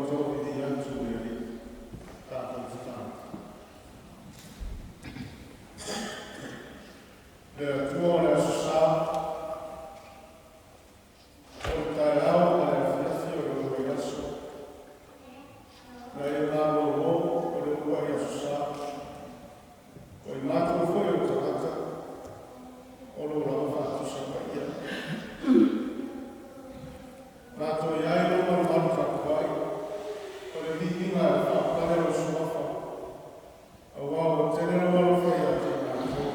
Outou viviia atu i le Alii. Tatou tatalo. Le Atua o le Aso Sa, o le taeao ma le afiafi o le uluai aso, na e malōlō o le uluai Aso Sa, o i matou foi o tagata o lou lava faatusa paia. Matou i ai lou malumalu tapuai, o le viiga e faapale lou suafa, auā ua tele lou alofa ia te i matou.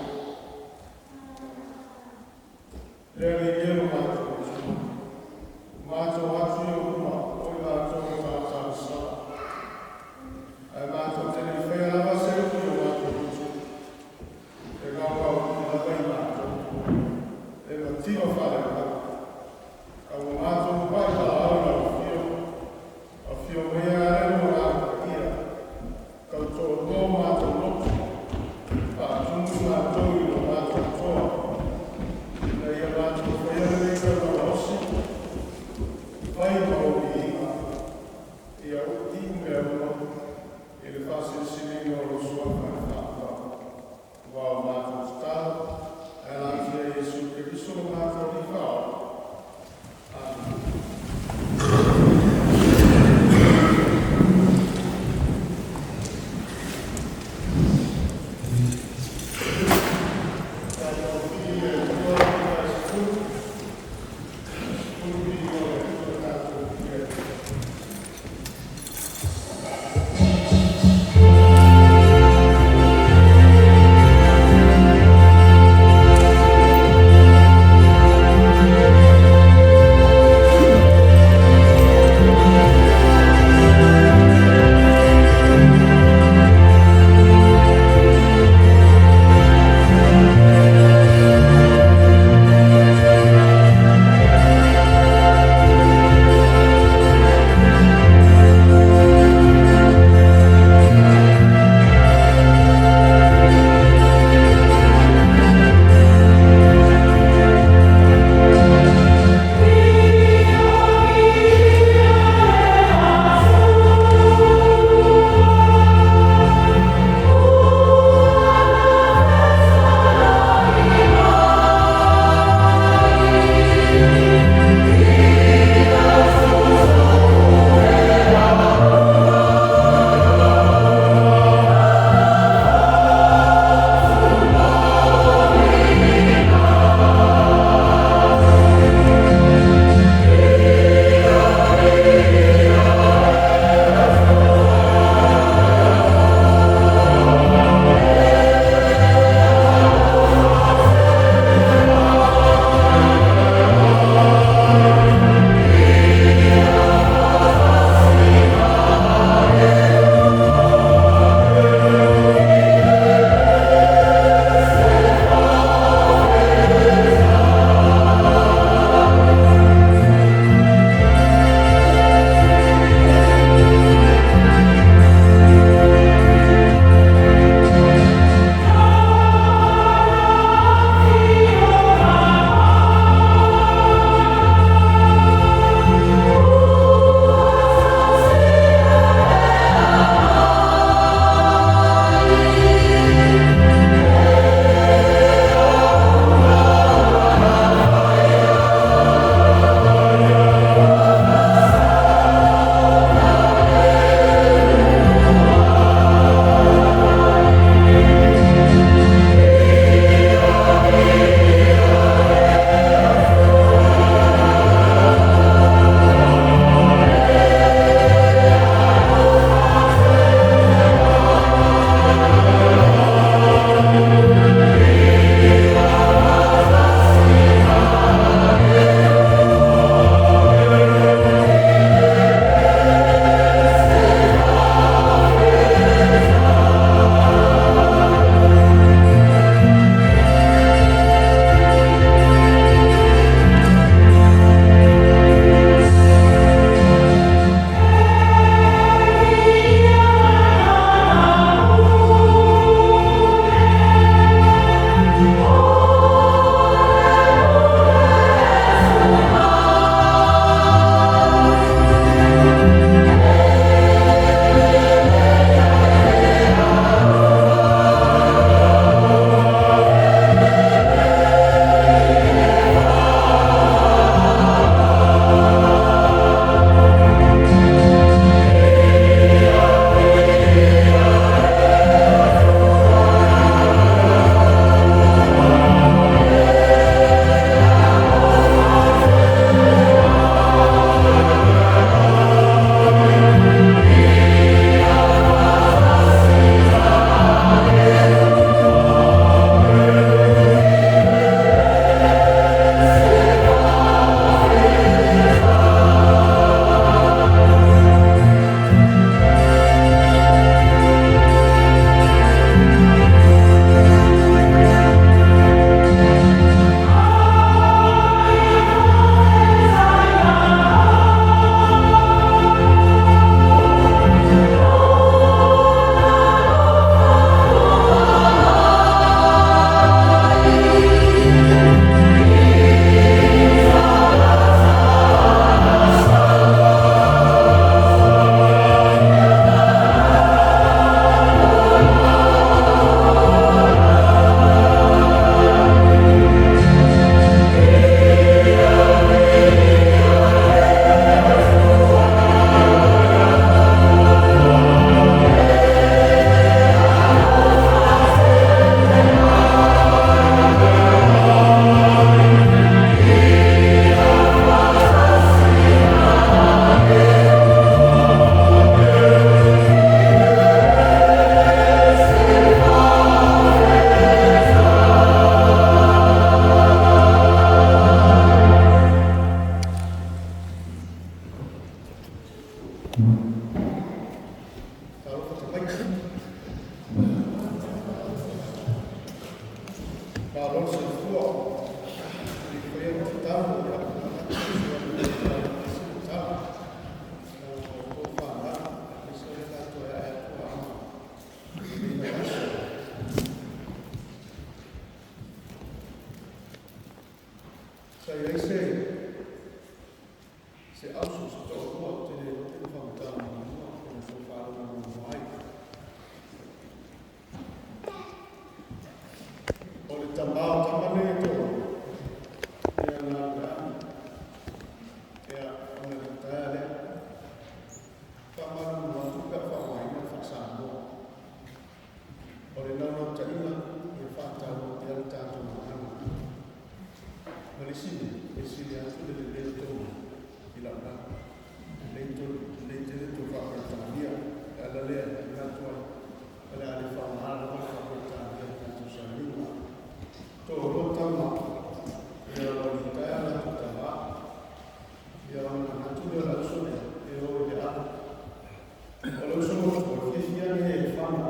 O le uso matua, e fiafia ia i le fana.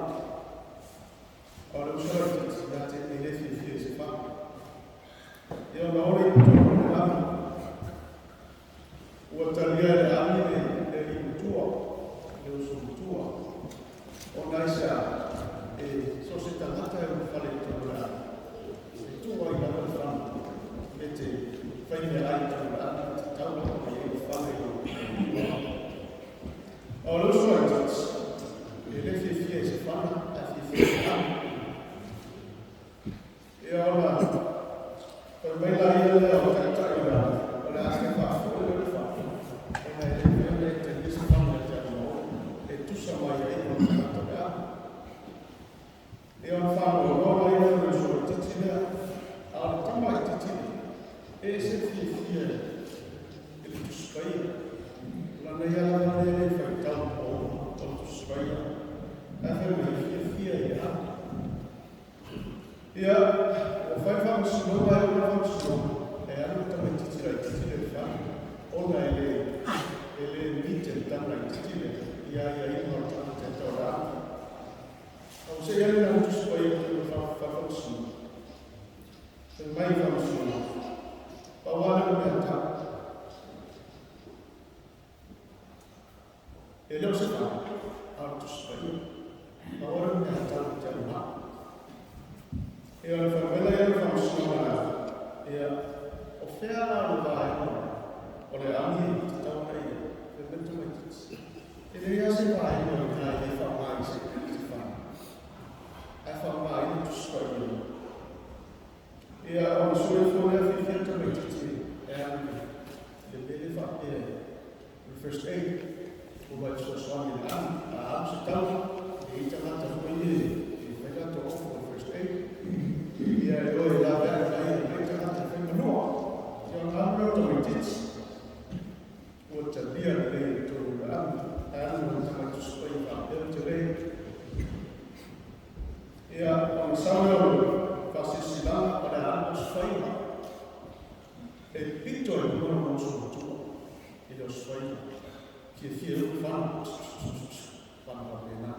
A o le uso laitiiti, ia te e le fiafia i se fana. Ia ona ole i totonu o le ami. Ua talia e le ami le alii matua, le uso matua. Ona aisea? E so o se tagata e ulufale i totonu o le ami, e tuu ai lava le fana e te fai meaai i totonu o le ami, e tatau lava ona i ai le fana i lou matua. A o le uso laitiiti, e le fiafia i se fana, ae fiafia i le ami. Ia ona fai mai laia lea o taitai o le ami, o le a se faafoi lea o le fana, ona e le mafai ona e talia se fana e te alu ma oe, e tusa mai ai ma le tagata o le ami. Ia ona faanoanoa laia o le uso laitiiti lea, a o le tama laitiiti lea, e ese le fiafia i le Tusi Paia. O lana ia lava lea e le faitau ma uma o le Tusi Paia, ae fai mai e fiafia i le ami. Ia, ua fai faamasinoga, e oo i le faamasinoga, e alu le tamaitiiti laitiiti lea i le fale, ona e le, e le mite le tama laitiiti lea i aiaiga o le tagata e tau le ami. A ua se i alu lana Tusi Paia i totonu o le fale faamasinoga, fai mai le faamasinoga, pau lava lea o le mea tau. E le o se fale, a o le Tusi Paia. Pau lava lea o le mea tau te alu mai. Ia ona fai mai lea o le faamasinoga la, ia, o fea la le vaega o le ami e tatau ona i ai? Fai mai le tamaitiiti, e leai lava se vaega o i ina e le faaaoga i se fale, ae faaaoga ai le Tusi Paia. Ia, ona sue ifo lea fiafia le tamaitiiti e alu i le mea lea faapea o le first aid, ua vaai fesoasoani i le ami, a alu se tau, e i ai tagata foi ia e fai latou ofo o le first aid. Ia e o e laveai mai e mai tagata e fai manoa. Ia ona alu lea o le tamaitiiti, ua talia lelei i totonu o le ami, ae alu ma le tama Tusi Paia faapea le tele. Ia ona sau lea o le faasilasilaga o le a alu osofaiga, e pito i luga lona uso matua i le osofaiga. Fiafia ai le fana, fana faapena.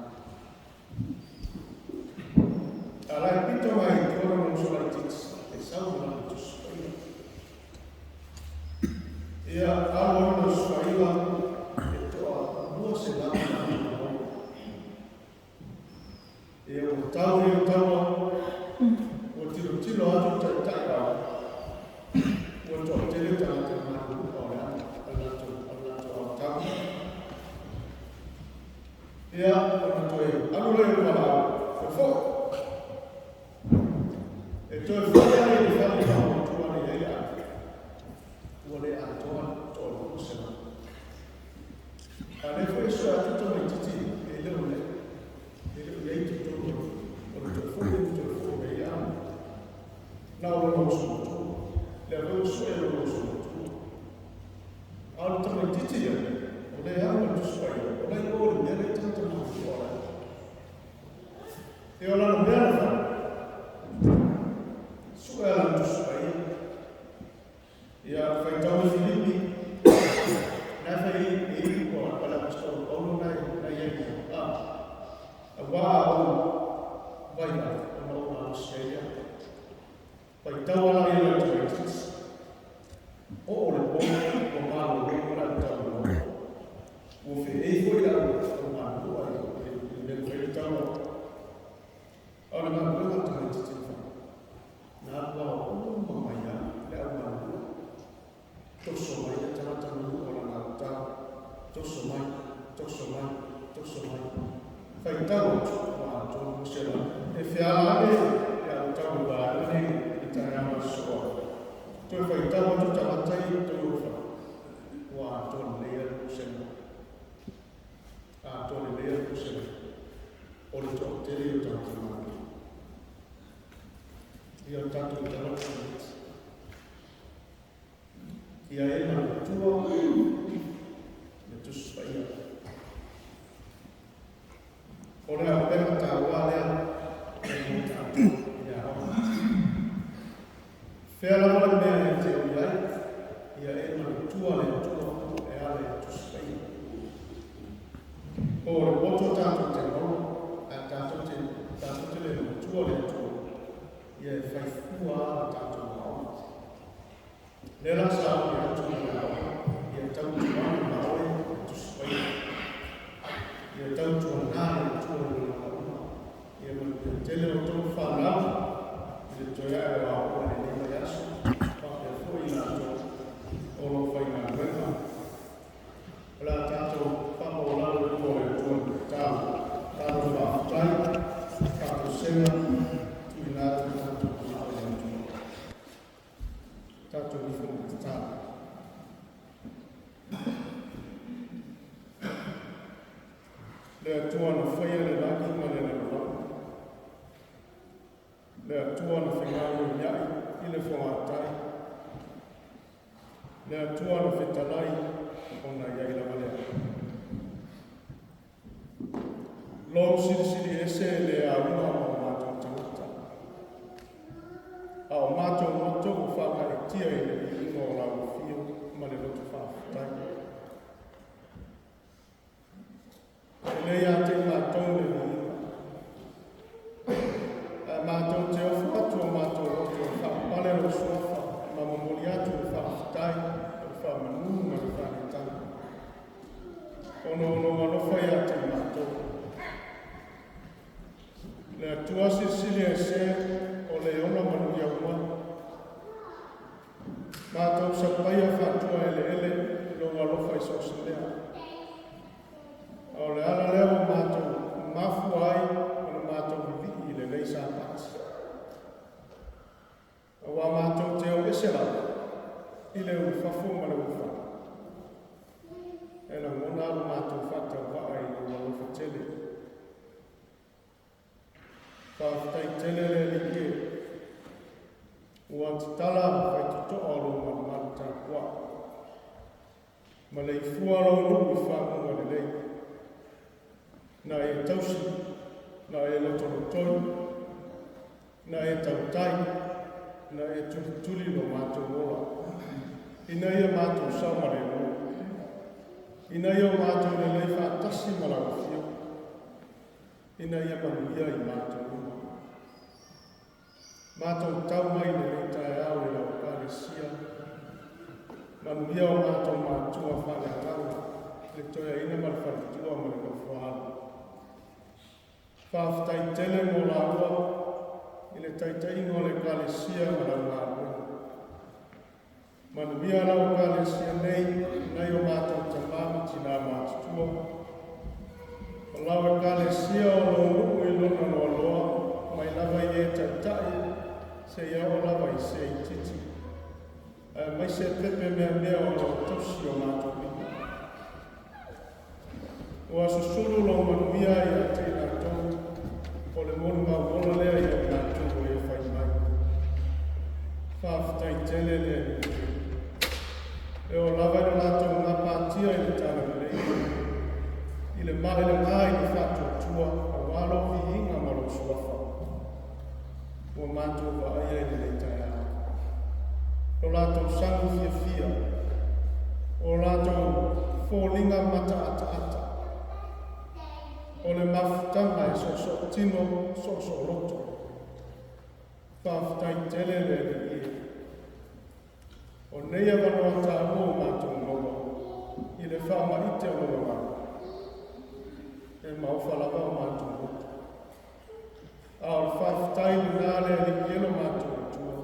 A la e pito mai i tua lona uso laitiiti, e sau ma lana Tusi Paia. Ia, alu alu le osofaiga, e toa 200 tagata maua. Ia, ua tau ia taua, ua tilotilo atu le taitai au, ua toatele tagata malulu o le ami, o le latou aotau. Ia, ona toe alu lea o le valaau, toe foi. E toe foi ai i le fale faamatua na i ai le ami, ua le atoa le toa 200. A lea foi e sue atu tamaitiiti e le o le e le o i ai i totonu o le toe foi ma toe foi mai ai ami. Na o lona uso matua. Lea foi ua sue lona uso matua. A o le tamaitiiti ia, o lea alu ma le Tusi Paia, o la e o i le mea lea i tagata matutua o la e. E o lana mea na fai, sue a lana Tusi Paia. Ia, faitau i Filipi, na e fai e i ua o le aposetolo Paulo na na i ai nei. Auā a ou vaivai, ona ou malosi ai lea. Faitau ala ia le tamaitiiti. Oo le po, ua malolo ma le au talanoa. Ua feei foi le au malua i le mea na fai le taua. A o le galuega a le tamaitiiti na fai, na alu ao uma mai lava le au malua. Toso mai le tagata nuu o lana autau. Toso mai, toso mai, toso mai. Faitau atu, ua atoa 200. E feala ane le autau i vaega nei i le taeao o le soa. Toe faitau atu tagata ia i totonu o le fale, ua atoa lelei lava le 200. Atoa lelei lava le 200. O le toatele ia o tagata malulu. Ia o tatou tagata tamaiti. Ia e manatua le Tusi Paia. O le auupega taua lea e mo tatou i le aoga. Fea lava le mea e te o i ai, ia e manatua le Atua e ala i le Tusi Paia. O le Ia e fai fua lava le tatou aoga. O lea la sa ui atu i le aoga, ia tautuana ma oe le Tusi Paia. Ia tautuana le Atua i lona aoga. Ia manuia tele outou fanau i le toe ae o aoga i lenei vaiaso, faapea foi i latou o lo o faigaluega. O le a tatou faamaualalo i luma o le Atua i le tatalo. Tatalo faafetai, faatosega, tuuina atu le tatou manao i le Atua. Tatou ifo ma tatalo. Le Atua na faia le lagi ma le lalolagi. Le Atua na fegaoioiai i le fogatai. Le Atua na fetalai ona i ai lava lea. Lou silisili ese e le auga ma o matou tagata. A o matou loto ua faagaeetia i le viiga o lau afio ma le loto faafetai. E le ia te i matou le viiga. Ae matou te ofo atu o matou loto e faapapale lou suafa ma momoli atu le faafetai, o le faamanu ma le faaneetaga. Ona o lou alofa ia te i matou. Le Atua silisili ese o le ona manuia uma. Matou sapaia faatua eleele lou alofa i so o se mea. A o le ala lea ua matou mafua ai ona matou vivii i lenei Sapati. Auā matou te o ese lava i le ulufafo ma le ulufale. E lagona lo matou faatauvaa i lou alofa tele. Faafetai tele le Alii e. Ua tatala faitotoa o lou malumalu tapuai. Ma le ifua lou nuu i faguga lelei. Na e tausi, na e lotolotoi, na e tautai, na e tulituli lo matou ola. Ina ia matou saogalemu. Ina ia o matou lelei faatasi ma lau afio. Ina ia manuia i matou uma. Matou tau mai lenei taeao i lau Ekalesia. Manuia o matou matua faaleagaga, le toeaina ma le faletua ma le nofoaalo. Faafetai tele mo laua i le taitaiga o le Ekalesia ma lau galuega. Manuia lau Ekalesia nei, nai o matou tamā ma tinā matutua. O lau Ekalesia o lou nuu i lona loaloa, mai lava i e taitai, seia oo lava i se itiiti. Aemaise pepe meamea o lo o tausi o matou lima. Ua susulu lou manuia ia te i latou, o le molimau ola lea ia i latou ua e fai mai. Faafetai tele le Alii e. E oo lava i lo latou gapatia i le talalelei, i le maelega i le faatuatua, auā lou viiga ma lou suafa. Ua matou vaaia i lenei taeao. Lo latou sagu fiafia, o latou foliga mataataata, o le mafutaga e soosoo tino, soosoo loto. Faafetai tele le Alii e. O nei avanoa taua ua matou maua i le faamaite o lou agaga, e maofa lava o matou loto. A o le faafetai lena le Alii e lo matou Atua,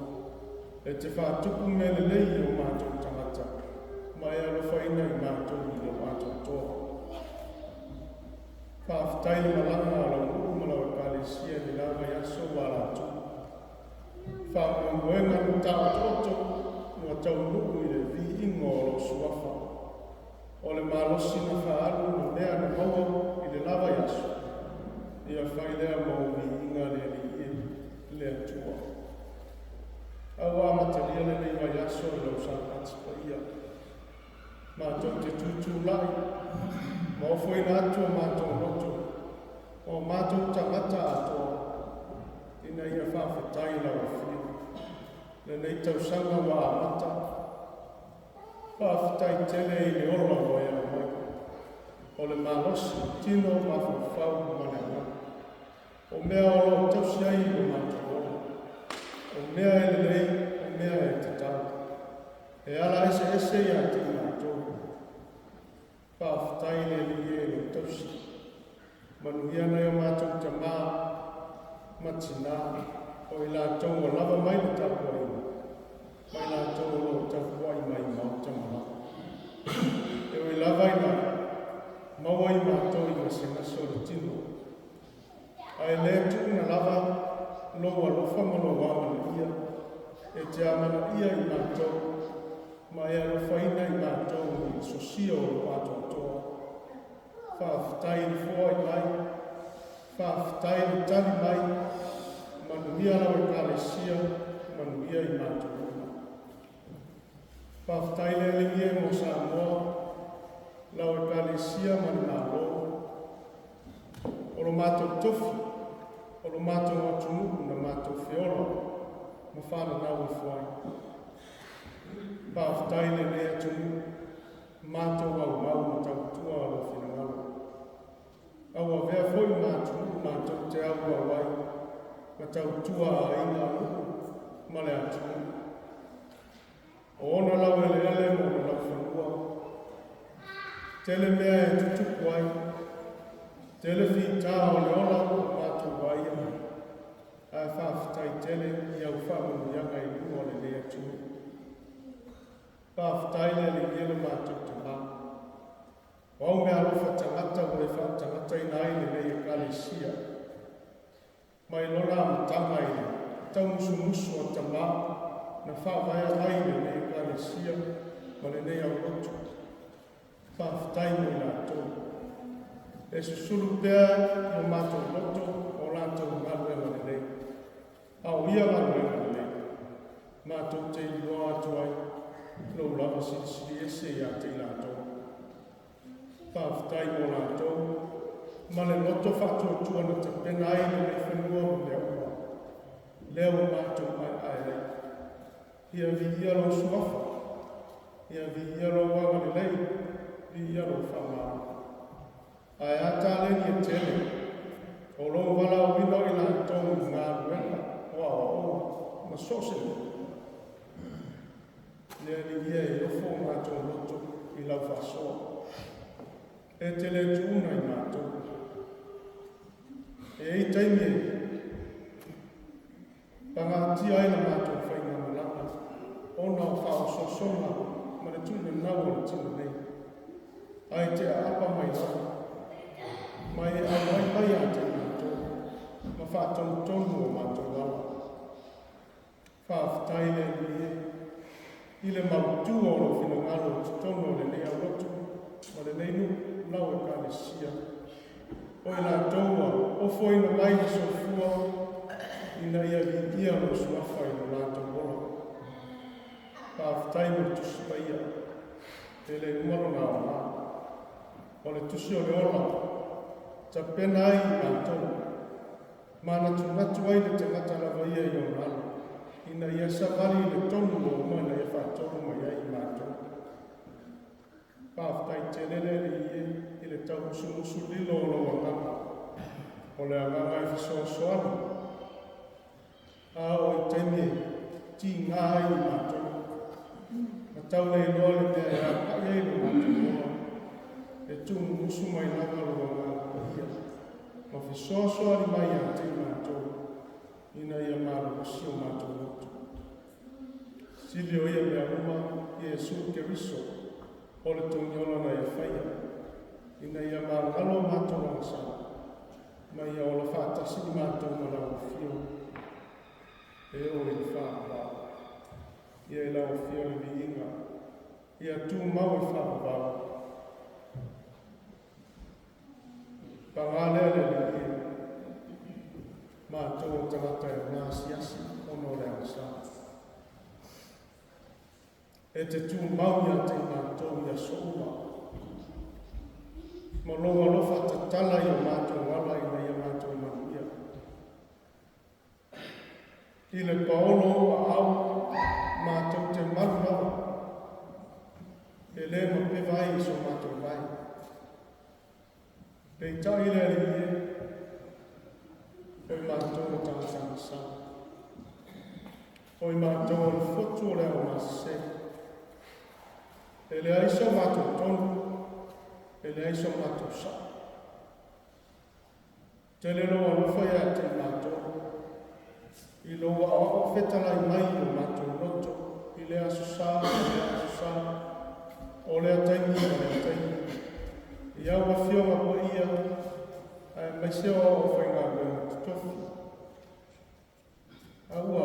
e te faatupu mea lelei i o matou tagata, ma e alofaina i matou i lou atoatoa. Faafetai le malaga a lau nuu ma lau Ekalesia i le la vaiaso ua ala atu. Faamoemoega na taotooto ua taunuu i le viiga o lou suafa. O le malosi na faaalu ma mea na maua i le la vaiaso, ia fai lea ma ou viiga le Alii e, le Atua. A ua amatalia lenei vaiaso i lau Sapati paia. Matou te tutulai ma ofoina atu o matou loto, o matou tagata atoa, ina ia faafetai lau afio. Lenei tausaga ua amata, faafetai tele i le ola ua e aumai. O le malosi, tino, mafaufau ma le agaga. O mea o lo o tausi ai lo matou ola. O mea e lelei, o mea e tatau. E ala eseese ia te i matou. Faafetai le Alii e i lou tausi. Manuia nai o matou tamā ma tinā, o i latou ua lava mai le tapuaiga, ma i latou o lo o tapuai mai i maota ma laga. E ui lava ina maua i matou i gasegase o le tino, ae le tuuna lava lou alofa ma lou amanaia e te amanaia i matou ma e alofaina i matou i le sosia o lou atoatoa. Faafetai le foai mai, faafetai le tali mai, manuia lau Ekalesia, manuia i matou uma. Faafetai le Alii e mo Samoa, lau Ekalesia ma le Malo, o lo matou tofi, o lo matou atunuu na matou feola ma fananau ifo ai. Faafetai lenei atunuu, matou aumau ma tautua a lou finagalo. Auavea foi ma atunuu matou te aumau ai, ma tautua aiga, nuu ma le atunuu. O ona lau eleele ma ona lau fanua, tele mea e tutupu ai, tele fita o le ola o matou vaia, ae faafetai tele i au faamanuiaga i luga o lenei atunuu. Faafetai le Alii e lo matou Tamā. O au meaalofa tagata ua e faatagataina ai lenei Ekalesia, mai lona amataga i le taumusumusu a tamā na faavaea ai lenei Ekalesia ma lenei aulotu. Faafetai mo i latou. E susulu pea i o matou loto o latou galuega lelei. A o ia galuega lelei, matou te iloa atu ai lou lava silisili ese ia te i latou. Faafetai mo latou ma le loto faatuatua na tapena ai lenei fanua ma mea uma, lea ua matou maeaea ai. Ia viia lou suafa, ia viia lou agalelei, viia lou faamalo. Ae a taleni e tele o lou valaauina o i latou i galuega o aoaoga ma so o se mea. Le Alii e, e ofo o matou loto i lau faasoa. E te le tuuna i matou. E i ai taimi e pagatia ai la matou faigamalaga ona o faaosoosoga ma le tuunanau o le tino nei. Ae te aapa mai lava, ma e auai mai ia te i matou, ma faatonutonu o matou ala. Faafetai le Alii e i le mautu o lou finagalo i totonu o lenei aulotu ma lenei nuu lau Ekalesia. O i latou ua ofoina mai le soifua ina ia viia lou suafa i lo latou ola. Faafetai mo le Tusi Paia, e le uma lona aoga. O le tusi o le ola, tapena ai i matou, manatunatu ai le tagata lava ia i ona ala, ina ia savali i le tonu ua uma ona ia faatonu mai ai i matou. Faafetai tele le Alii e i le taumusumusu lilo o lou agaga, o le agaga e fesoasoani, a oo i taimi e tiga ai i matou, ma tau le iloa le mea e agai ai lo matou ola, e tuumumusu mai lava lou Agaga Paia, ma fesoasoani mai ia te i matou, ina ia malolosi o matou loto. Sili o ia mea uma, Iesu Keriso, o le togiola na e faia, ina ia magalo o matou agasala, ma ia ola faatasi i matou ma lau Afio e oo i le faavavau. Ia i lau Afio le viiga, ia tumau e faavavau. Paga lea le Alii e, matou o tagata e gaseiasi ona o le agasala. E te tumau ia te i matou i aso uma, ma lou alofa tatala i o matou ala ina ia matou manuia. I le paolo o ou aao matou te malu lava, e le mapeva ai i so matou vae. Peitai le Alii e, o i matou o tagata agasala. O i matou o le fotu o le ao masese. E leai so matou tonu, e leai so matou sao. Tele lou alofa ia te i matou, i lou aoao fetalai mai i o matou loto, i lea aso sa ma lea aso sa, o lea taimi ma lea taimi. I au afioga paia, aemaise o au aufaigaluega totofi. A ua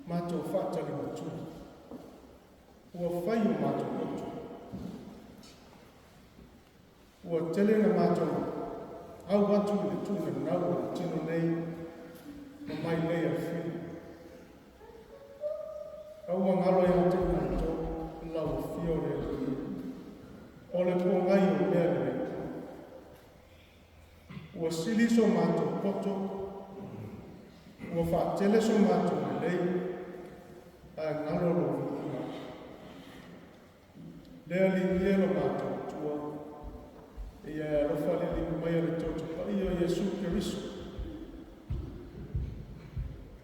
matou faatalimatua, ua fai o matou loto. Ua tele na matou au atu i le tuunanau o le tino nei ma mai nei afio. A ua galo ia te i matou lau afio le Alii, o le pogai o mea lelei. Ua sili so matou poto, ua faatele so matou lelei, ae galo lou viiga. Le Alii e lo matou Atua, ia e alofa liliu mai le toto paia o Iesu Keriso,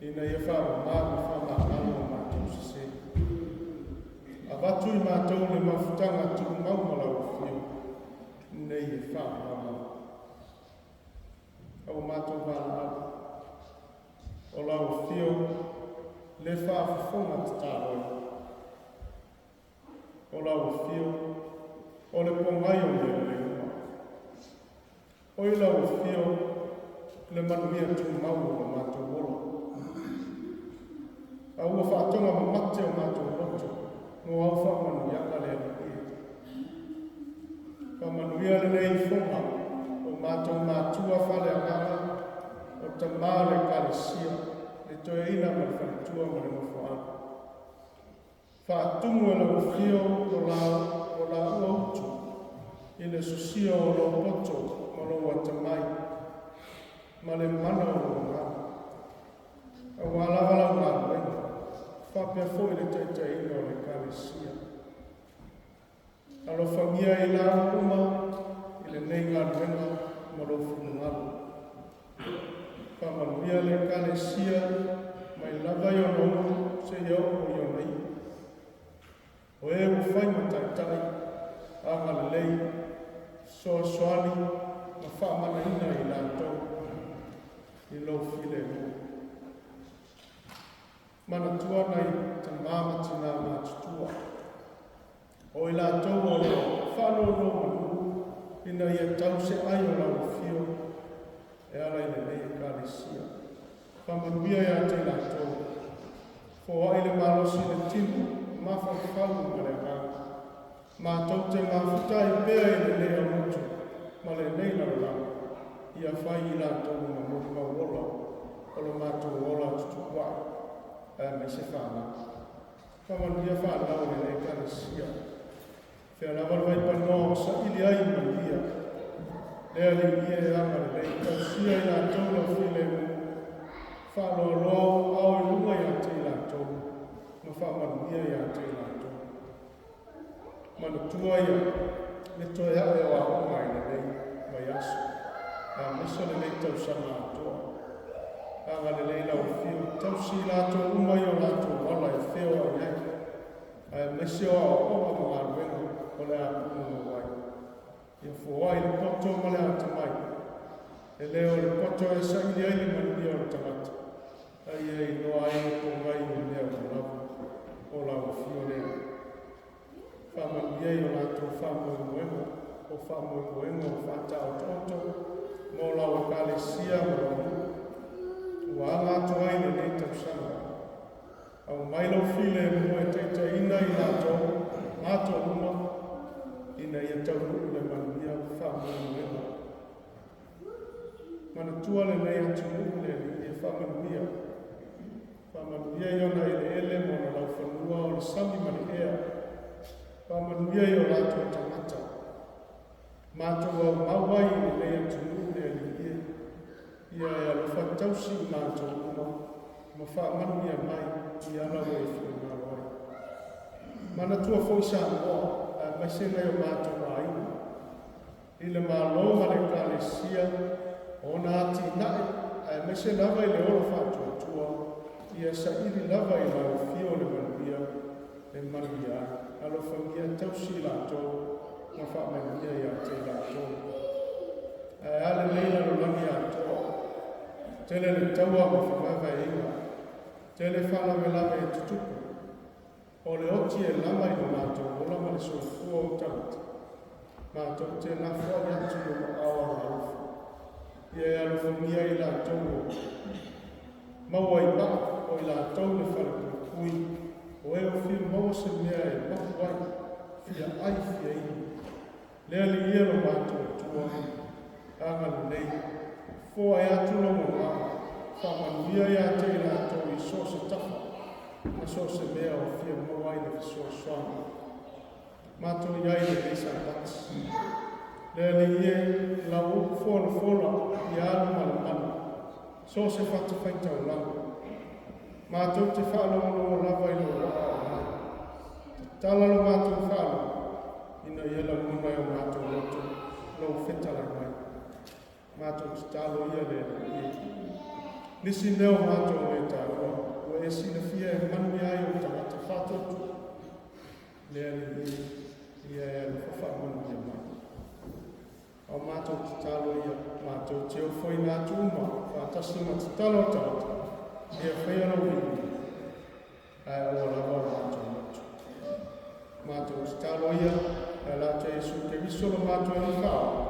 ina ia faamama ma faamagalo o matou sese. Avatu i matou le mafutaga tumau ma lau afio, nei e faamama. A ua matou valaau, o lau afio le faafofoga tatalo ai. O lau afio, o le pogai o mea lelei uma. O i lau afio, le manuia tumau o lo matou ola. A ua faatoga mamate o matou loto, mo au faamanuiaga le Alii. Faamanuia lenei ifoga o matou matua faaleagaga, o tamā o le Ekalesia, le toeaina ma le faletua ma le nofoaalo. Faatumu e lau afio o laua utu i le sosia o lou poto ma lou atamai ma le mana o lou agaga. Auā lava lau galuega, faapea foi le taitaiga o le Ekalesia. Alofagia i lau uma i lenei galuega ma lou finagalo. Faamanuia le Ekalesia mai lava i ona ulu seia oo i ona iu. O e ua fai ma taitai, agalelei, fesoasoani ma faamanaina i latou i lou filemu. Manatua nai tamā ma tinā matutua. O i latou o lo faanonomanu ina ia tau se ai o lau afio e ala i lenei Ekalesia. Faamanuia ia te i latou. Foai le malosi i le tino, mafaufau ma le agaga. Matou te mafuta ai pea i lenei aumotu ma lenei lalolagi. Ia fai i latou ma molimau ola o lo matou ola tutupu ae, aemaise fanau. Faamanuia fanau o lenei Ekalesia. Fea lava le vaipanoa o saili ai manuia. Le Alii e agalelei, tausia i latou lau filemu. Faaloaloa ou ao i luga ia te i latou, ma faamanuia ia te i latou. Manatua ia le toe ae o aoga i lenei vaiaso, aemaise o lenei tausaga atoa. Agalelei lau afio, tausi i latou uma i o latou ala e feoai ai, aemaise o aoaoga ma galuega o le a punonou ai. Ia foai le poto ma le atamai, e le o le poto e saili ai le manuia o le tagata, a ia iloa ai le pogai o mea ua lava o lau afio lea. Faamanuia i o latou faamoemoega, o faamoemoega o faataotooto mo lau Ekalesia ma lau nuu. Ua aga atu ai lenei tausaga. Aumai lou filemu e taitaiina i latou matou uma ina ia taunuu le manuia faamoemoega. Manatua lenei atunuu le Alii e faamanuia. Faamanuia i ona eleele ma ona laufanua o le sami ma le ea. Faamanuia i o latou tagata. Matou aumau ai i lenei atunuu le Alii e. Ia e alofa tausi i matou uma ma faamanuia mai i ala ua e finagalo ai. Manatua foi Samoa, aemaise nai o matou aiga, i le Malo ma le Ekalesia, o ona atinae, aemaise lava i le ola faatuatua. Ia saili lava i lau afio le manuia e manuia ai. Alofagia tausi i latou ma faamanuia ia te i latou. Ae a lenei lalolagi atoa, tele le taua ma fevaevaeaiga, tele faalavelave e tutupu, o le oti e lava i lo matou ola ma le soifua o tagata, matou te lafoai atu i ou aao agaalofa. Ia e alofagia i latou o maua i maa o i latou le falepuipui, o e o fia maua se mea e mapu ai, fia ai fia inu. Le Alii e lo matou Atua, agalelei, foai atu lou agaga, faamanuia ia te i latou i so o se tafa, ma so o se mea o fia maua ai le fesoasoani. Matou i ai lenei Sapati. Le Alii e, lau upu folafola ia alu ma le manu, so o se fatafaitaulaga. Matou te faalogologo lava i lou aao mai. Tatala lo matou faalogo, ina ia lagona e o matou loto lou fetalai mai. Matou tatalo ia le Alii e. Nisi mea o matou le taua, ua e silafia e manuia ai o tagata faatuatua. Le Alii e, ia e alofa faamanuia mai. Ao matou tatalo ia, matou te ofoina atu uma, faatasi ma tatalo a tagata, ia faia lou viiga, ae aua lava o matou loto. Matou tatalo ia, e ala atu ia Iesu Keriso lo matou Alii Faaola.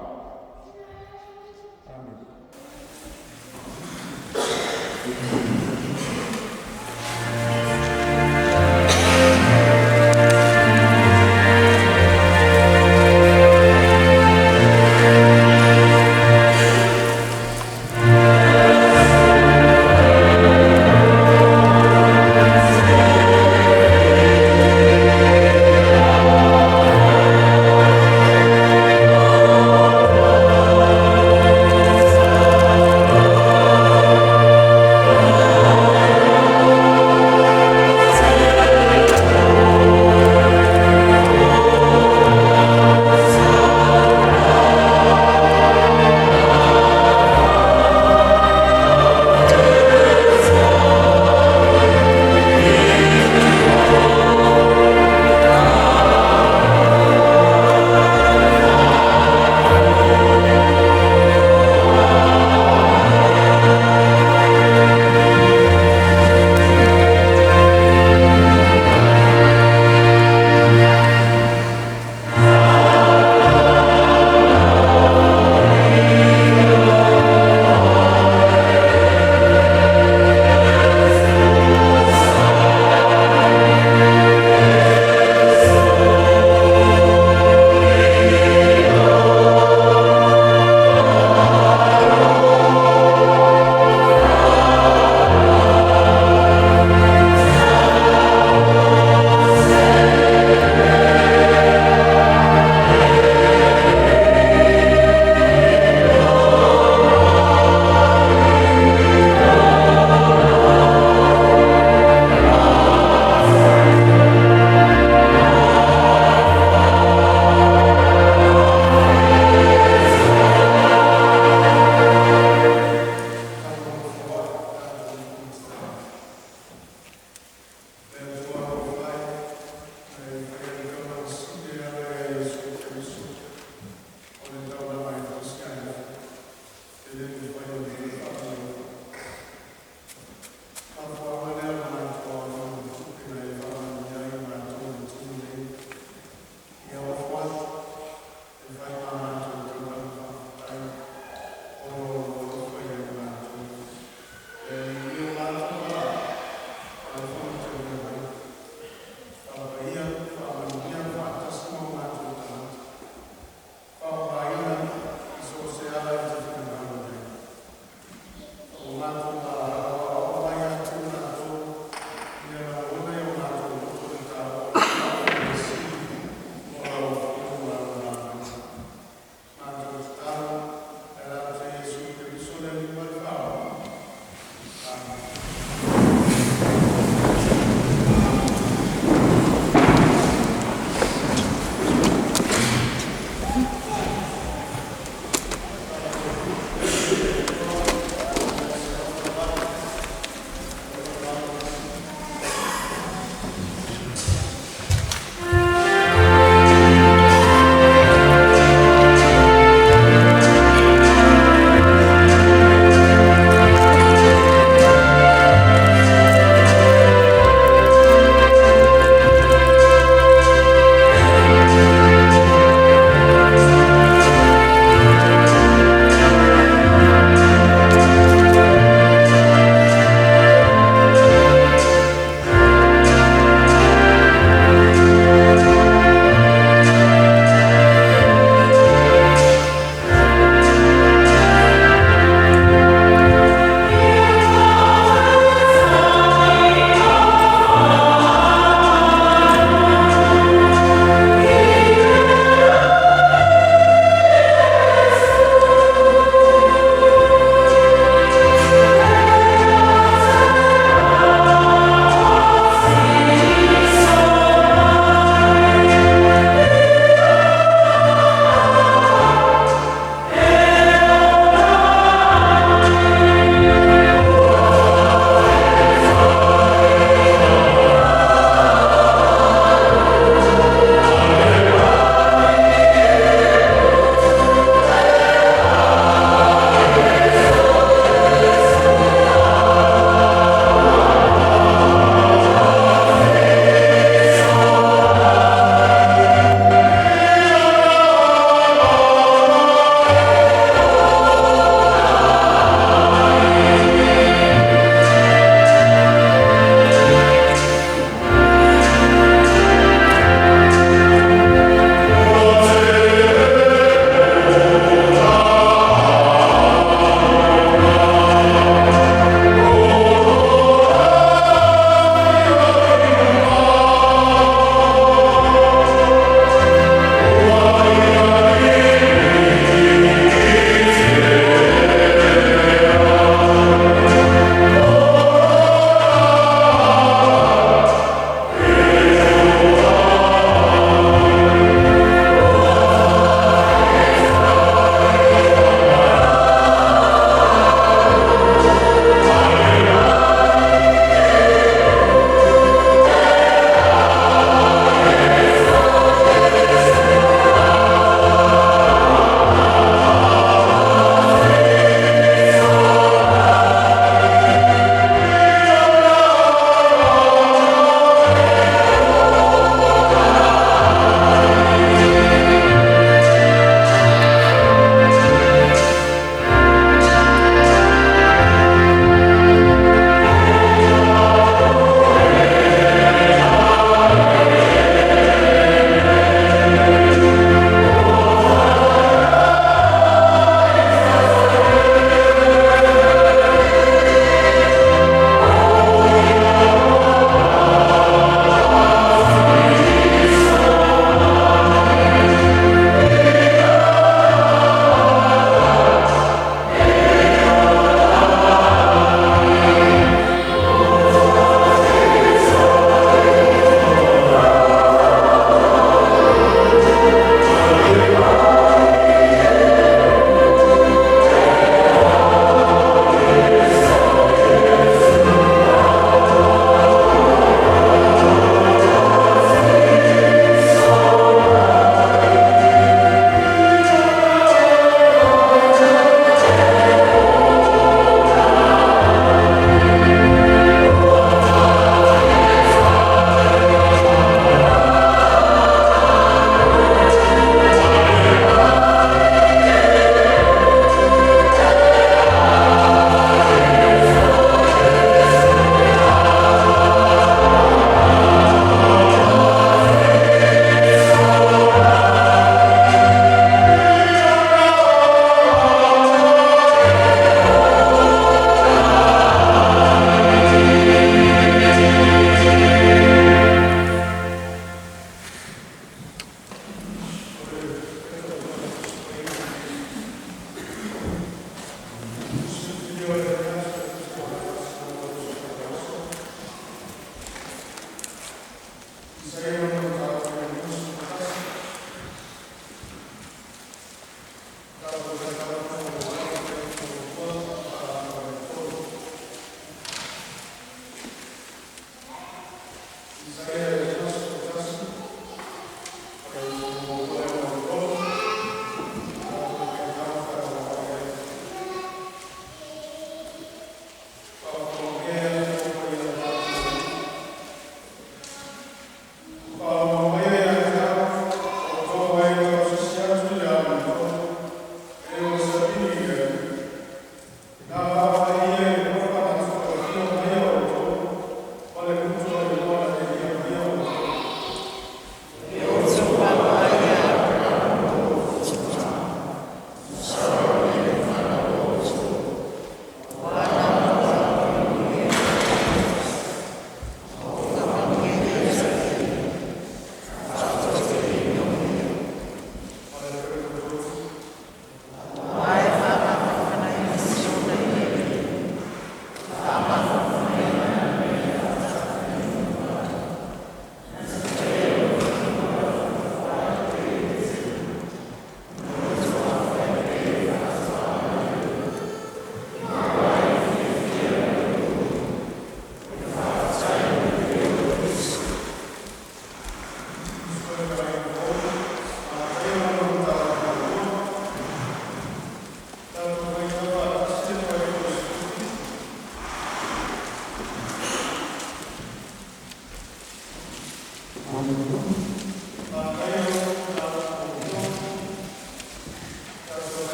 Amene.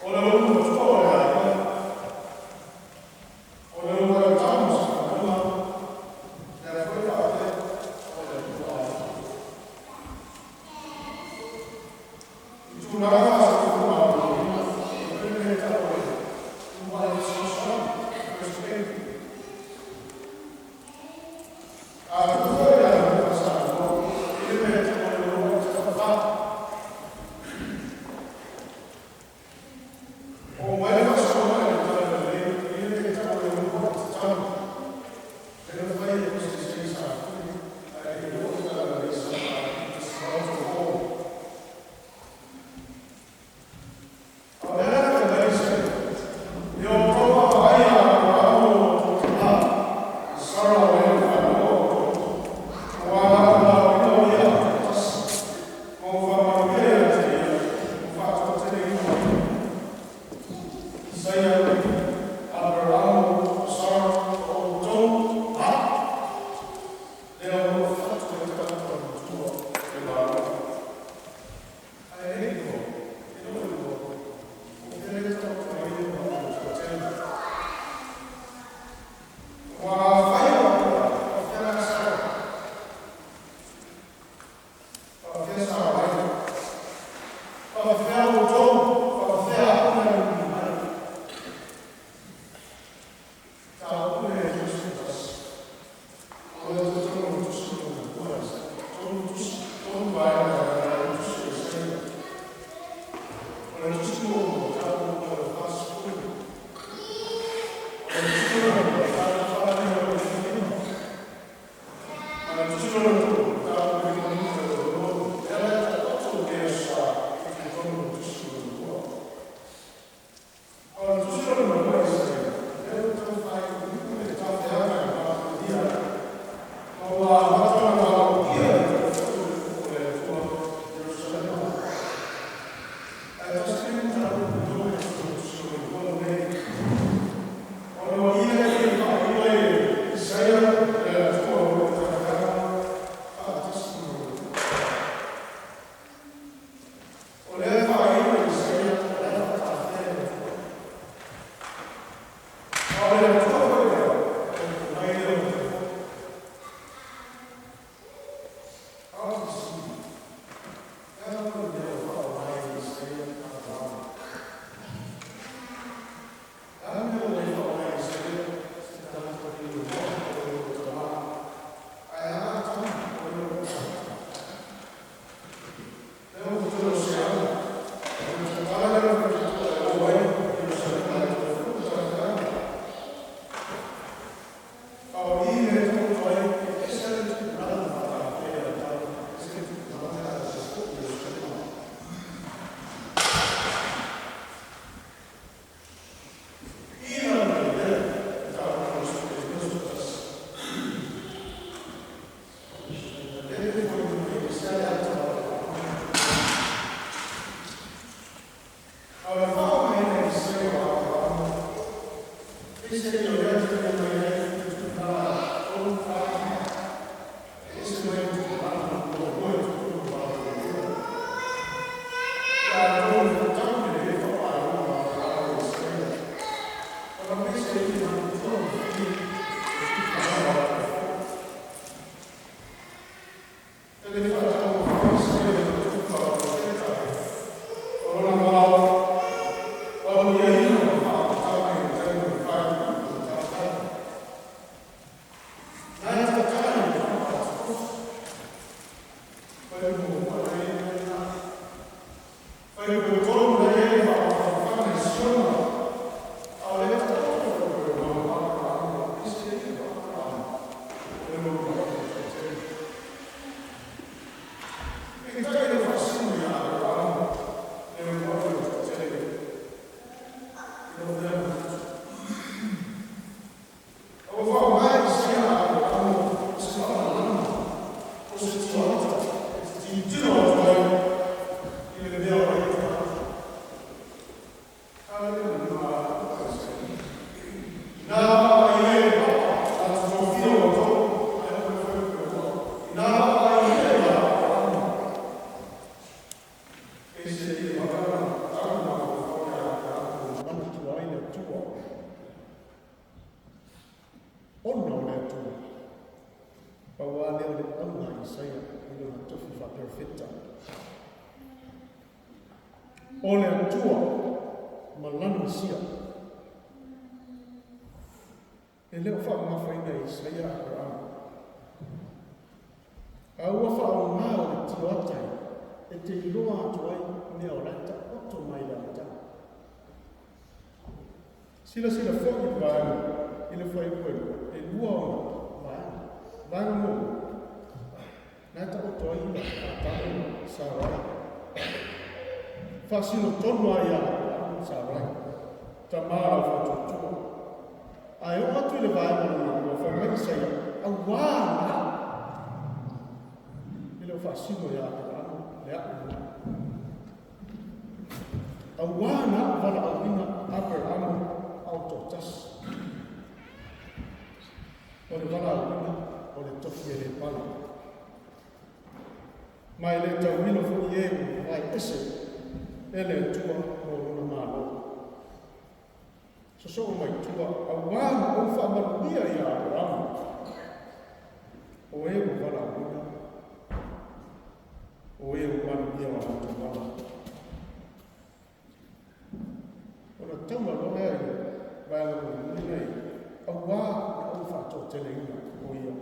O le ulu matua o le aiga, o le uluai tama o se fanauga, lea foi faapea o le Atua. I tulaga faa-soifua maloloina, o le mea e tau o le uluai fesoasoani, first baby. A tuu foi le aganuu faa-Samoa, e i ai le mea e tau o le uluai tafata. Oo mai le faasoa i le Talalelei, e i ai le mea e tau o le uluai tatalo. Lea na fai e Mose i Safune ae le i oo le Talalelei i 1934. A o lea la fai mai Isaia, “Ia outou vaavaai ia Aperamo lo outou tamā, ma Sara o e na fanauina outou, aua na ou valaauina o ia toatasi, ma ou faamanuia ia te ia, ma ou faatoateleina ai ia.” Isaia, Aperamo, Sara, o outou ma lea o lo o fatu ai tagata matua o le Malo. Ae le iloa, e le o iloa, o fea le taoto ai le matou toatele. Aua afai o Aperamo, faapefea la Sara? Faapefea Sarai? Faapefea outou? Faapefea au na iuli mai? Mataupu lea e 31. O le totonu o le tusi lona lua, tolu tusi, tolu vaega e ala ai tusi o Isaia. O le tusi muamua, tatou o le 40. O le tusi lona lua, tatou 5 o le 15. Ma le tusi lona tolu, tatou i le 56. Lea la e taoto lenei aso Sa i totonu o le tusi lona lua. A o le tusi lona lua Isaia, lea ua tau faaiuiu le tafeaga e mafuia ai. Ma ua amata ona valaaulia le toe foi o le Atua Ierusalema. Ae tasi lenei mataupu i totonu o le tusi lona lua lenei. Ona o i lea e faaiu ai e Isaia le Atua o lo o tafeaga faatasi ma le Atua. O lea e faaiu e Isaia o lea e faatafea le Atua. A o le Atua foi lea, o le mai lea o le foi. A o le fesili, e a le mea o faaaoga ai e Isaia Aperamo? Le a le mea ua le faaaoga ai e Isaia se tagata pei o Noa o le lona tamā, ae a tama o le lona tagata? Lea ua toe o se ala, o le tatala lea o le faitotoa e o ai Ierusalema e toe foi le tafeaga. A o i lea e taoto ai, e ese le tupulaga na faatafea ia tau, ese le tupulaga lea a toe foi Ierusalema. I la mai lea, mataupu 51. Lea e foliga mai e ese le ata o Aperamo. A o le faaaogaina e Isaia o Aperamo, peiseai o lea e mai ai le tupulaga tolu fa lima, e ese mai le tupulaga muamua i totonu o Babilonia. Ia atonu e tatau lelei le faaaogaina o Aperamo e Isaia, ona peiseai e manatu le tupulaga o le foi. E le faatauofo Isaia i le tupa o profeta, o lona valaauina ma faamatalaga i le taimi o le faaiuiu o le O le Atua ma Lana Mesia. E le o faamamafaina e Isaia Aperamo. A ua faaaoga o le tioata e te iloa atu ai mea o la e taoto mai le amataga. Silasila foi i le vaega i le fuaiupu e lua, e lua ona vaega. Vaega muamua, na e taoto ai Atamu ma Sarai. Faasino tonu lava ia Aperamo ma Sarai, tama o le aufatuatua. Ae oo atu i le vaega lona lua, fai mai Isaia, Auā na e le o faasino ia Aperamo le a'u lena. Auā na a'u valaauina Aperamo a o toatasi. O le valaauina o le tofi e le pala. Ma e le taumilo foi e ua mavae ese e le Atua mo lona Malo. Sosoo mai tua, auā na ou faamanuia iā Aperamo, o e ua valaauina, o e ua manuia o latou ala. Ona taua loa lea i le vaega mulimuli lenei, auā na ou faatoateleina o ia.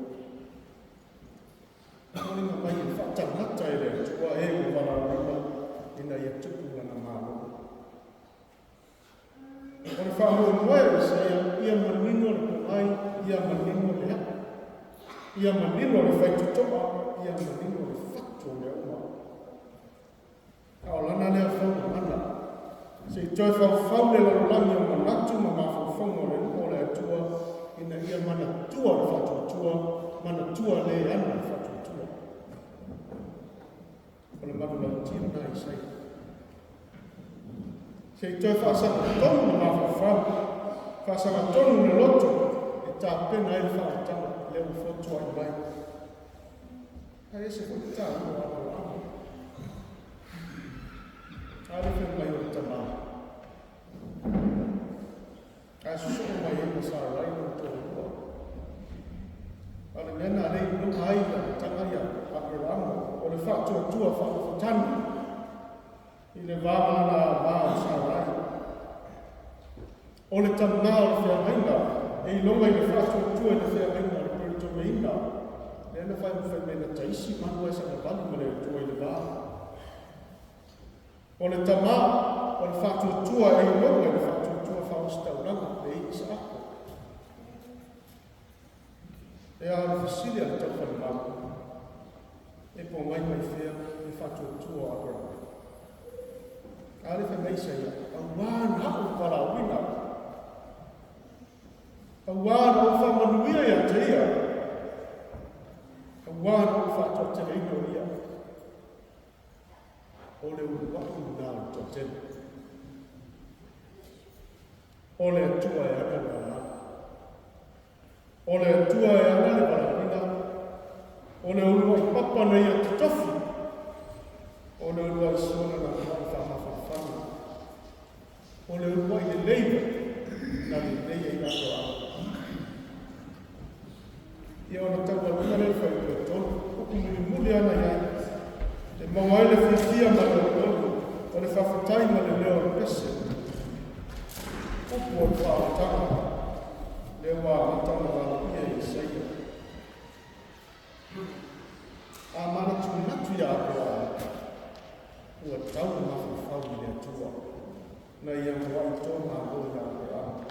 Foliga mai e faatagata e le Atua e ua valaauina ina ia tupu lana Malo. O le faamoemoe o Isaia, ia manino le pomai, ia manino le aʻo, ia manino le faitotoa, ia manino le fatu o mea uma. A o lana lea faumamana, se i toe faufau le lalolagi o manatu ma mafaufauga o le nuu o le Atua, ina ia manatua le faatuatua, manatua le ana le faatuatua. O le manulauti lena a Isaia. Se i toe faasagatonu le mafaufau, faasagatonu le loto e tapena ai le faaolataga lea ua fotuai mai. Ae ese foi le taua o Aperahama. A le fai mai o le tamā. Ae sosoo mai ai ma Sarai lona toalua. A o le mea na le iloga ai le amataga ia Aperamo, o le faatuatua faanofotanu i le va ma lana va o Sarai. O le tamā o le feagaiga e iloga i le faatuatua i le feagaiga o le peletomeina, lea na faimafai mai na taisi manu ae savavali ma le Atua i le va. O le tama o le faatuatua e iloga i le faatuatua faaositaulaga le i Isaako. E a le fesili a le taufalemau, E pogai mai fea le faatuatua o Aperama? A le fai mai Isaia, Auā na ou valaauina, auā na ou faamanuia ia te ia, auā na ou faatoateleina o ia. O le uluai lena o le toatele. O le Atua e ana le alaala. O le Atua e ana le valaauina. O le uluai papa na ia totofi. O le uluai siona na uluai faamafanafana. O le uluai lelei na lelei ai Aperahama. Ia ona taualuga lea i le fuaiupu e tolu, upu mulimuli ana i ai, e maua ai le fiafia ma le olioli, o le faafetai ma le leo o le pese. Upu o le faaolataga, lea ua amata ona valoia e Isaia. A manatunatu ia Aperahama, ua tau le mafaufau i le Atua, na ia muai tō malo ia Aperahama.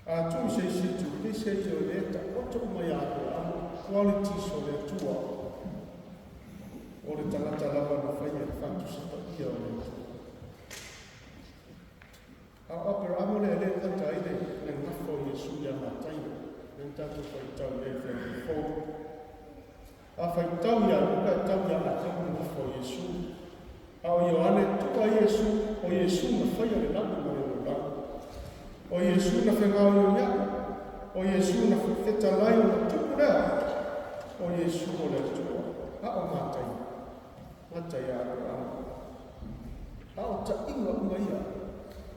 A tuu se isi itu, kei se i o le taoto uma ia Aperahama qualities o le Atua, o le tagata lava na faia i le faatusa paia o le Atua. A o Aperahama lea e le gata ai le gafa o Iesu ia Mataio, lea na tatou faitau i ai i le Faitau Fou. A faitau ia Luka e tau ia Atamu le gafa o Iesu. A o Ioane tua Iesu, o Iesu na faia le lagi ma le lalolagi. O Iesu na fegaoioiaʻi, o Iesu na fetalai ona tupu lea, o Iesu o le Atua. A o Mataio, gata ia Aperahama. A o taʻiga uma ia,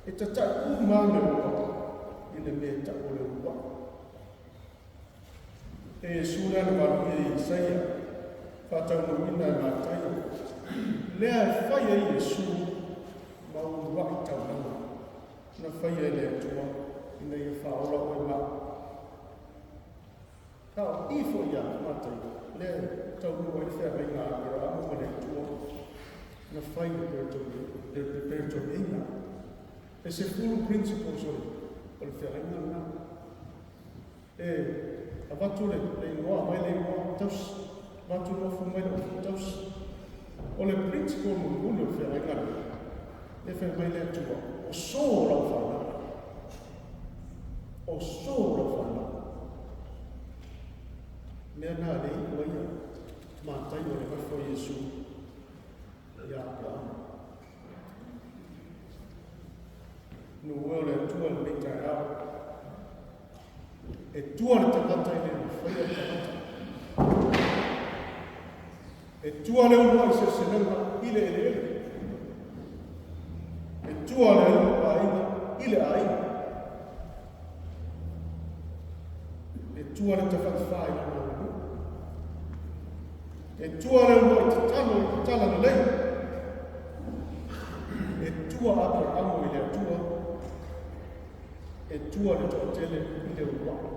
e tataʻi uma a mea uma i le mea e taʻu o le uluaʻi. E Iesu lea na valoia i Isaia, faataunuuina e Mataio, Lea e fai ai Iesu ma uluai taulaga na faia e le Atua ina ia faaola oe ma au. A o i foi ia Mataio, lea e taunuu ai le feagaiga a Aperaamu ma le Atua na fai i le Peretoniaina. E 10 principles o le feagaiga lena. E avatu le igoa, aumai le igoa, tausi. Avatu le ofu, aumai le ofu, tausi. O le principle mulimuli o le feagaiga lena, e fai mai le Atua, o so o lau fanau. O so o lau fanau. Mea na le iu ai ia Mataio le nofo o Iesu ia Aperaamu. Nuu e o le Atua i lenei taeao. E tua le tagata i le mafai o le tagata. E tua le uluai seleselega i le eleele. E tua le aiga i le aiga. E tua le tafaifa i lana aganuu. E tua le uluai tatalo i le tala lelei. E tua Aperaamu i le Atua. E tua le toatele i le uluai.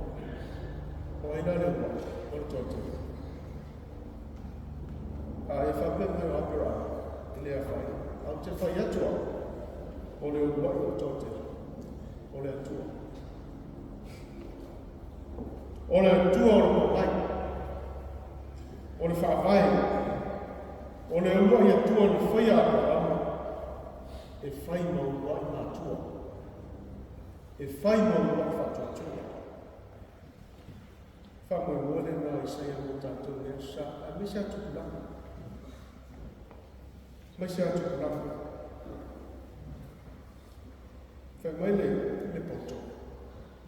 O ai la le uluai? O le toatele. A e faapea mai o Aperaamu i le afaina, ae ou te fai atu au, o le uluai o le toatele, o le Atua. O le Atua o le momai, o le faavae, o le uluai Atua na faia Aperaamu e fai ma uluai matua, e fai ma uluai faatuatua. Faamoemoe lena o Isaia mo tatou i le Aso Sa, aemaise lava tupulaga. Aemaise lava tupulaga. Fai mai le poto,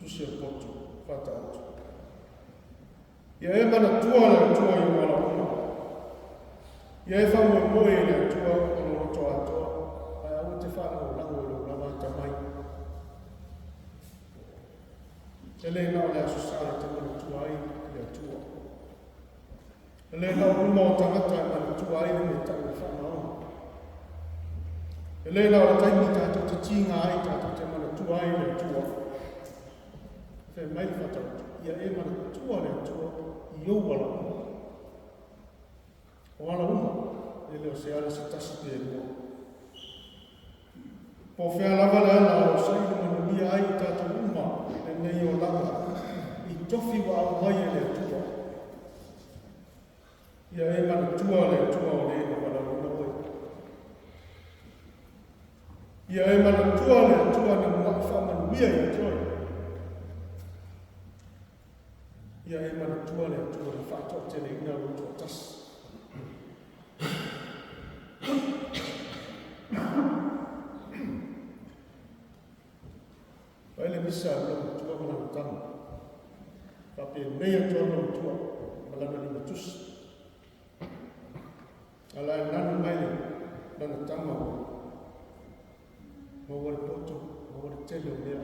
tusi o le poto, faataoto. Ia e manatua le Atua i ou alaoga. Ia e faamoemoe i le Atua o lou loto atoa, ae aua te faalagolago i lou lava atamai. E le na o le Aso Sa e te manatua ai le Atua. E le na o luma o tagata e manatua ai le mea tau o le faamaoni. E le na o le taimi tatou te tiga ai tatou te manatua ai le Atua. Fai mai le faataoto, ia e manatua le Atua i ou ala uma. O ala uma, e le o se ala se tasi pe lua. Po o fea lava le ala o lo o saili manuia ai i tatou uma lenei olaga i tofi ua aumai e le Atua. Ia e manatua le Atua o le na valaauina oe. Ia e manatua le Atua na muaʻi faamanuia ia te oe. Ia e manatua le Atua na faatoateleina lou toatasi. Fai le misa a le matua ma lana tama. Faapenei atu lana matua ma lana limatusi. A la e nanu mai le lana tama maua le poto, maua le tele o mea.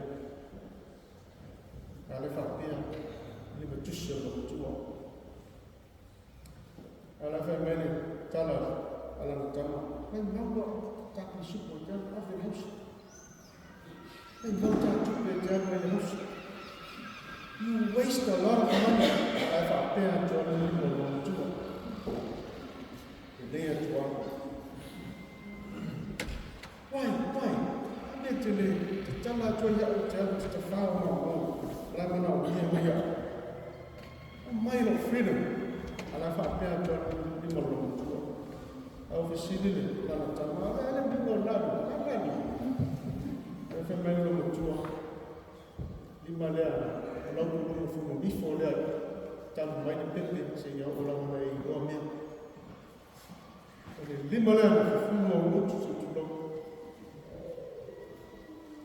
A le faapea limatusi o le matua. A la fai mai le tala a lana tama, mai maua ta pisupo e te alu ave i le hausa. Mai maua ta tupe e te alu ai i le hausa. You waste a lot of money. Ae faapea atu ana lima o lona matua. E nei atu ana. Why, why? Ane te le te tala atu ai au te alu te tawhao ma mau. La mana o mia mai au. O mai lo freedom. A la faapea atu ana lima o lona matua. Au fesili le lana tama, ale ale lima o lalo, la lalo. Ae fai mai le matua, lima lea, o lau pulunga funonifo lea, talu mai le pepe seia oo lava ona e iloa mea. O le lima lea na fufulu au motu se tulou.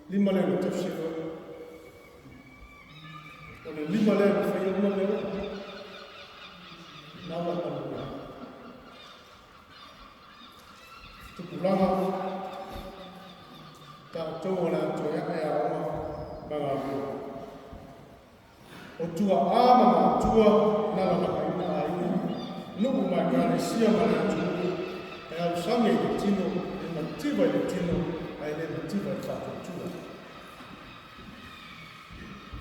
Lima lea na tausi ai oe. O le lima lea na faia uma mea uma. Na ua e manuia. Tupulaga, tatou o le a toe ae aoga ma galue. O tua'a ma matua na lalagaina aiga, nuu ma Ekalesia ma le atunuu e E ausage i le tino, e mativa i le tino, ae le mativa i le faatuatua.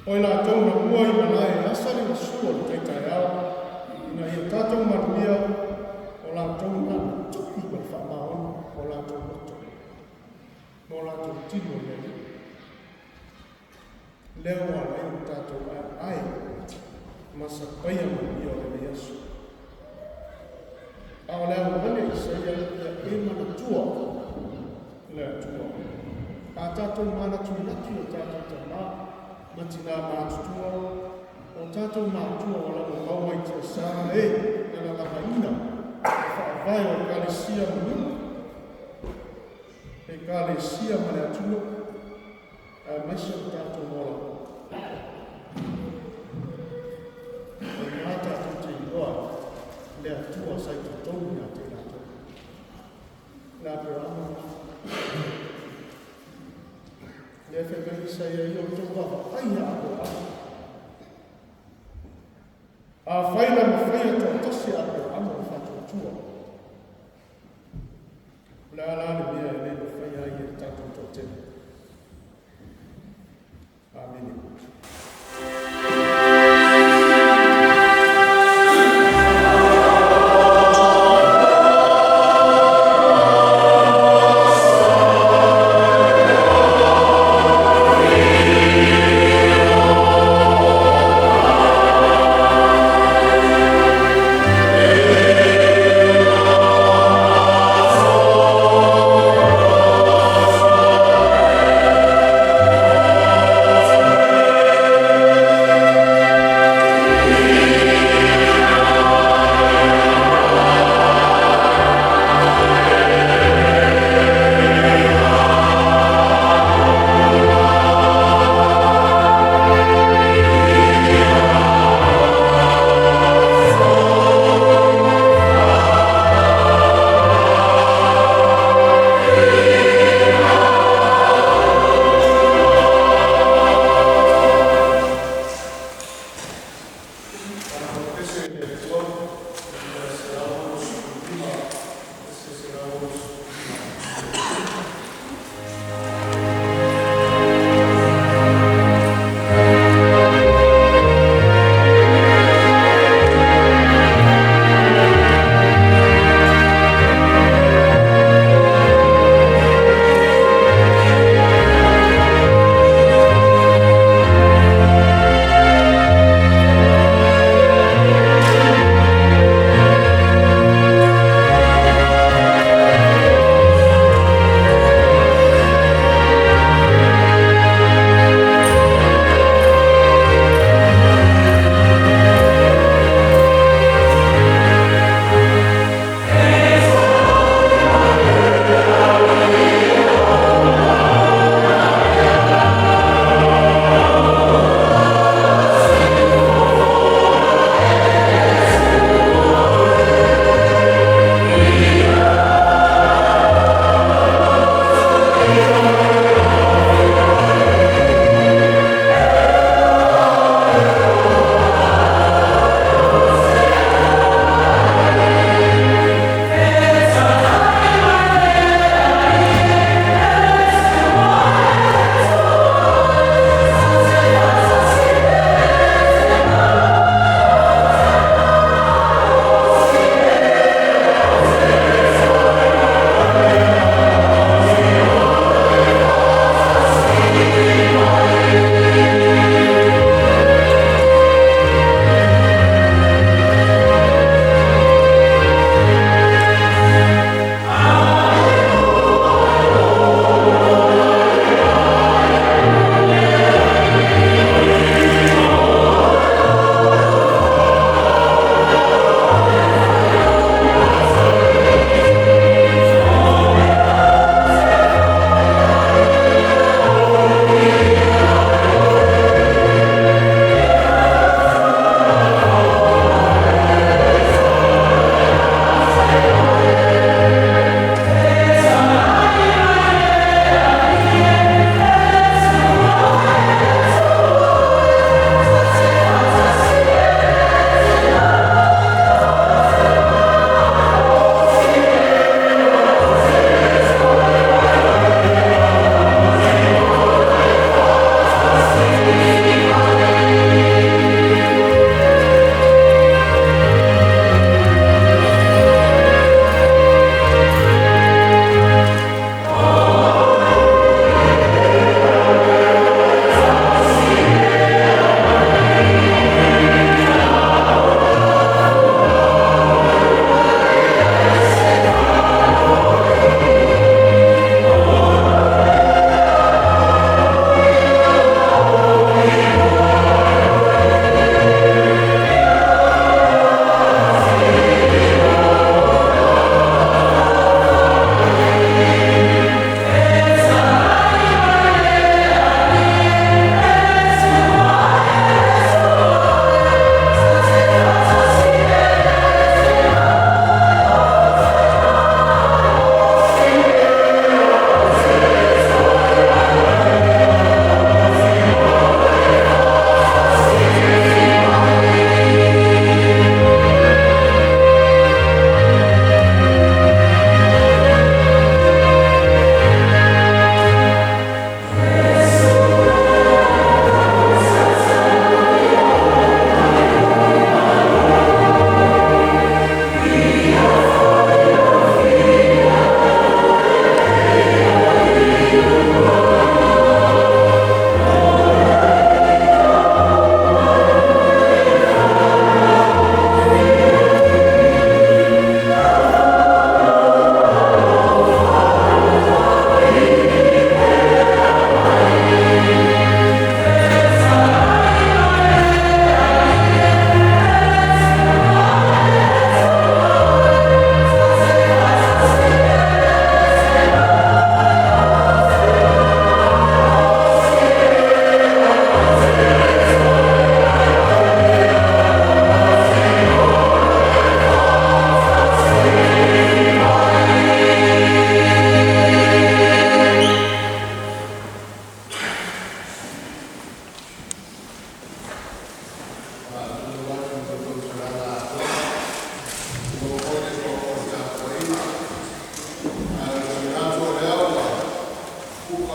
O i latou na mua i malae e asa le gasu o le tai taeao, ina ia tatou manuia, o latou na na tui ma le faamaoni o latou loto, ma o latou tino i le Alii. Lea ua ala ai ona tatou aeae ma sapaia manuia o lenei aso. A o le aumaga Isaia ia e manatua le Atua. A tatou manatunatu i o tatou tamā ma tinā matutua, o tatou matua ua lava maua i tiasa e na lalagaina le faavae o Ekalesia ma nuu, Ekalesia ma le atunuu, aemaise o tatou ola. E ina tatou te iloa le Atua sa i totonu ia te i latou. Le Aperama, lea fai mai Isaia ia outou vaavaai ia Aperama. Afai na mafaia toatasi Aperama o faatuatua, o le a la le mea e le mafaia ai e le tatou toatele. Amene.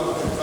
Thank you.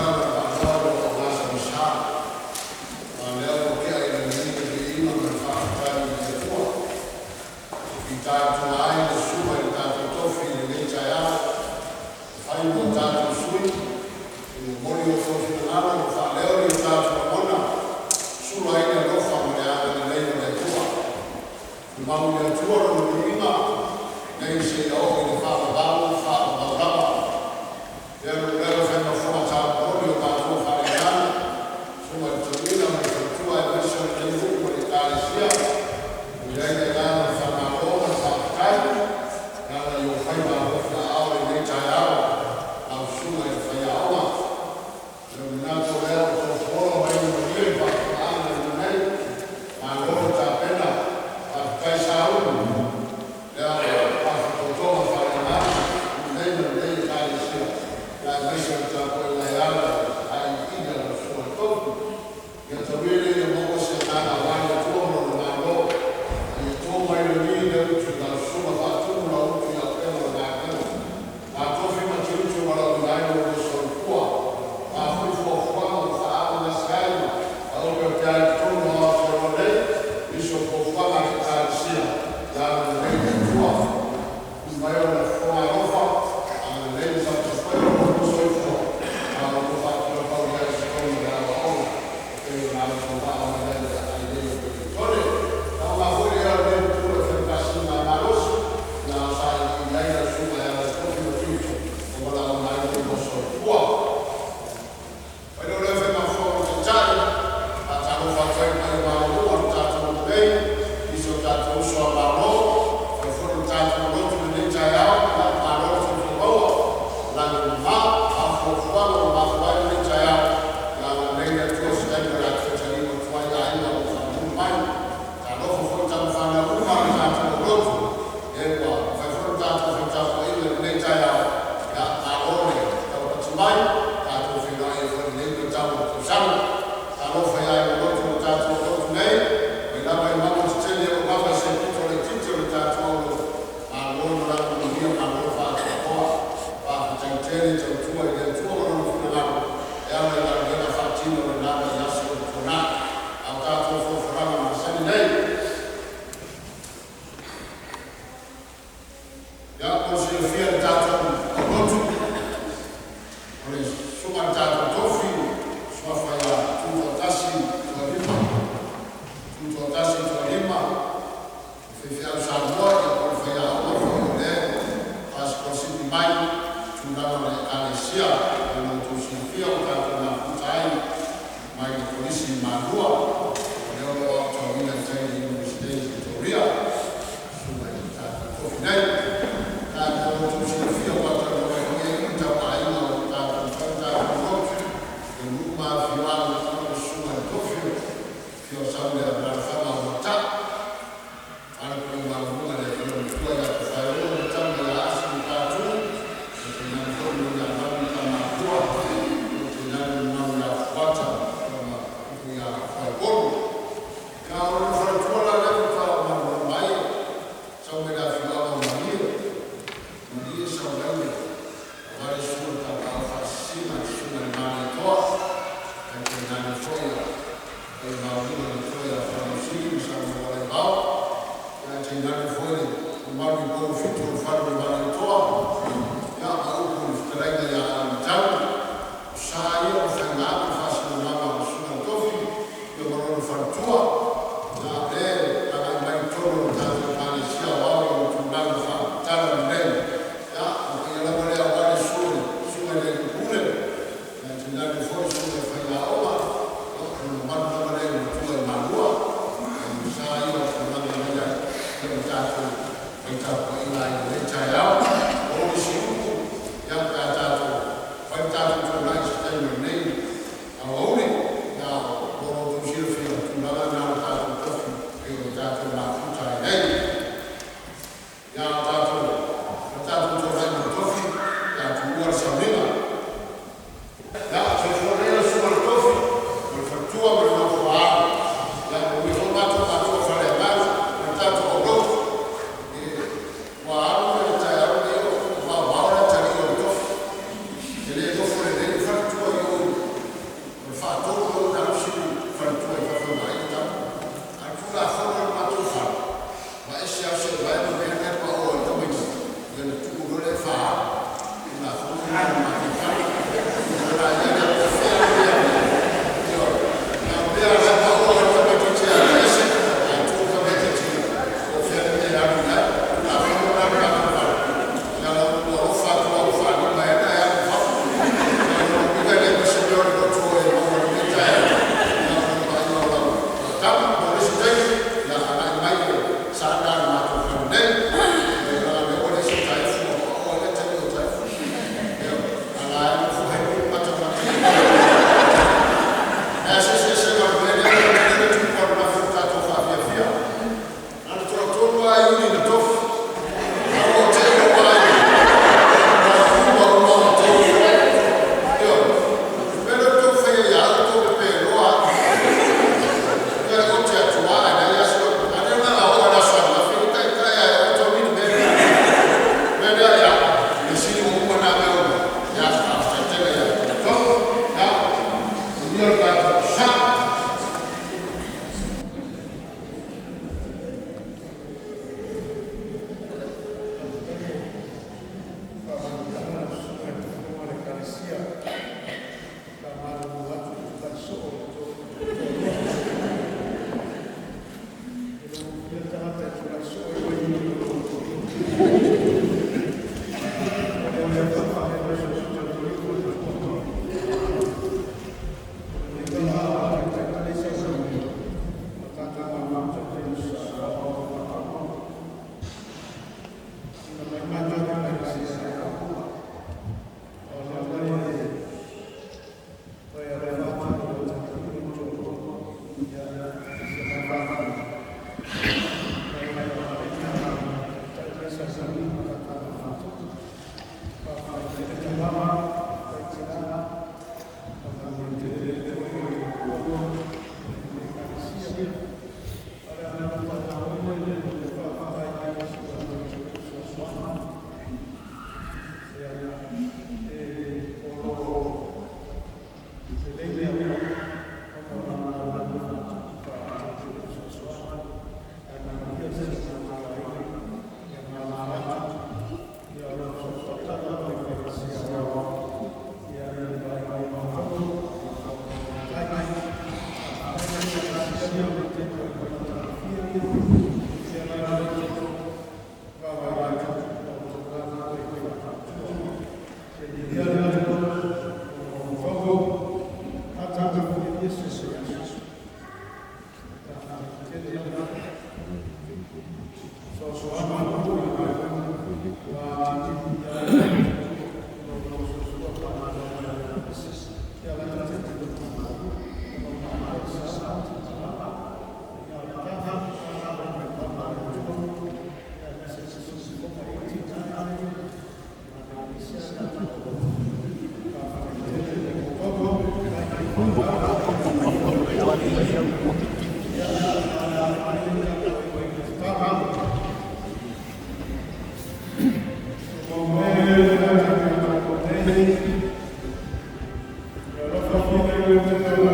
Manuia le tatou tausaga.